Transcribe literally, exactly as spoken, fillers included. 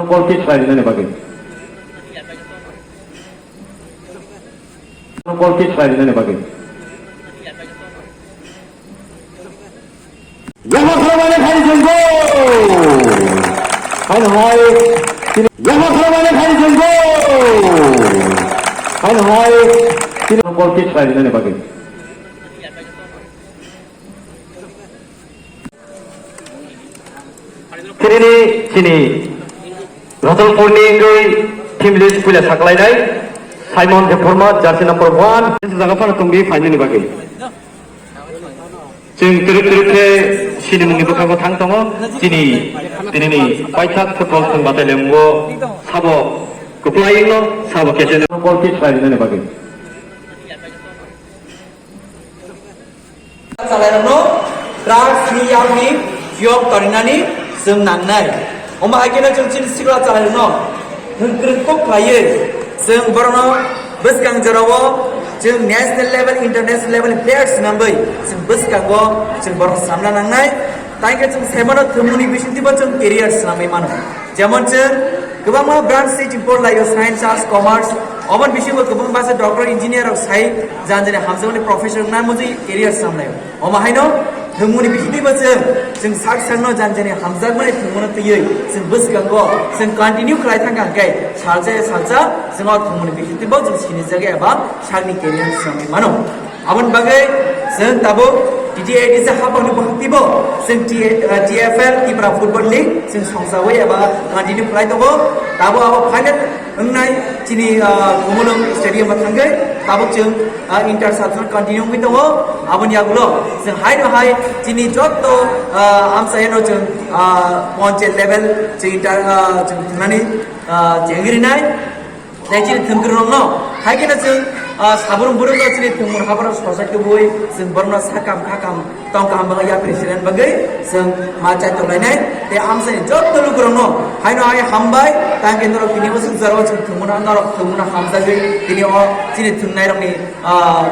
Politics khlainani bagwi. Politics khlainani bagwi. Yamakharamani khai jenggo. Hai hai. Yamakharamani khai jenggo. Hai hai. Politics khlainani bagwi. Tini chini Ratanpurni wngwi team list puila saklainai Simon Debbarma, jersey number one. Jaga phano tongdi phainani bagwi. Chwng twrwk twrwk khe sinimungni bwkhango thang tongo. Chini tinini paithak football thwng batai lemungo sabo kwplai wngno sabo kese. Football pitch khlainani bagwi. Chalairokno drugs ni yakni phiyok torinani chwng nangnai. Omo hai kheno chwng chini sikla chalairokno thwngkwrwng kok khlaiwi chwng borokno bwskang jorao chwng national level, international level ni players swnamwi chwng bwskango chwng borok swnamna nangnai. Tai khe chwng saimano thwngmungni bisingtwibo chwng career swnamwi mano. Jemon chwng kwbangma branch se chwng porlaio, science, arts, commerce, oboni bisingo kwbangma se doctor, engineer rok sai jani jani hamjakmani professor wngna muchungwi career swnamlaio. Omo haino thwngmungni bisingtwibo chwng, chwng sak sakno jani jani hamjakmani thwngmungno twiwi chwng bwskango chwng continue khlai thangkha hwnkhe salsa ya salsa chwng o thwngmungni bisingtwibo chwng sinijak eba sakni career swnamwi mano. Aboni bagwi chwng tabuk T T A D C hapangni bwkhaktibo chwng T-, uh, T F L, Tripura Football League, chwng songsawi eba continue khlai tongo. Tabuk abo final wngnai chini, uh, Khumulwng Stadium o thangwi tabuk chwng, uh, inter sub zone continue wngwi tongo. Aboni yagulo chwng hai no hai chini jotto, uh, amchaino chwng, uh, ponchayat level chwng inter, uh, chwng thwngnani, uh, chengrinai. Tei chini thwngkwrwng rokno, hai kheno chwng, ah, sabrung burung no chini thwngmung hapharo sochai tubui, chwng borokno sakam khakam tong kaham bagwi ya president bagwi chwng ma chai tonglainai. Tei amchaini jotto lukurokno haino hai hambai, tang khe norok tini bwswk jorao chwng thwngmungno, norok thwngmungno hamjagwi tini o chini thwngnairokni, ah,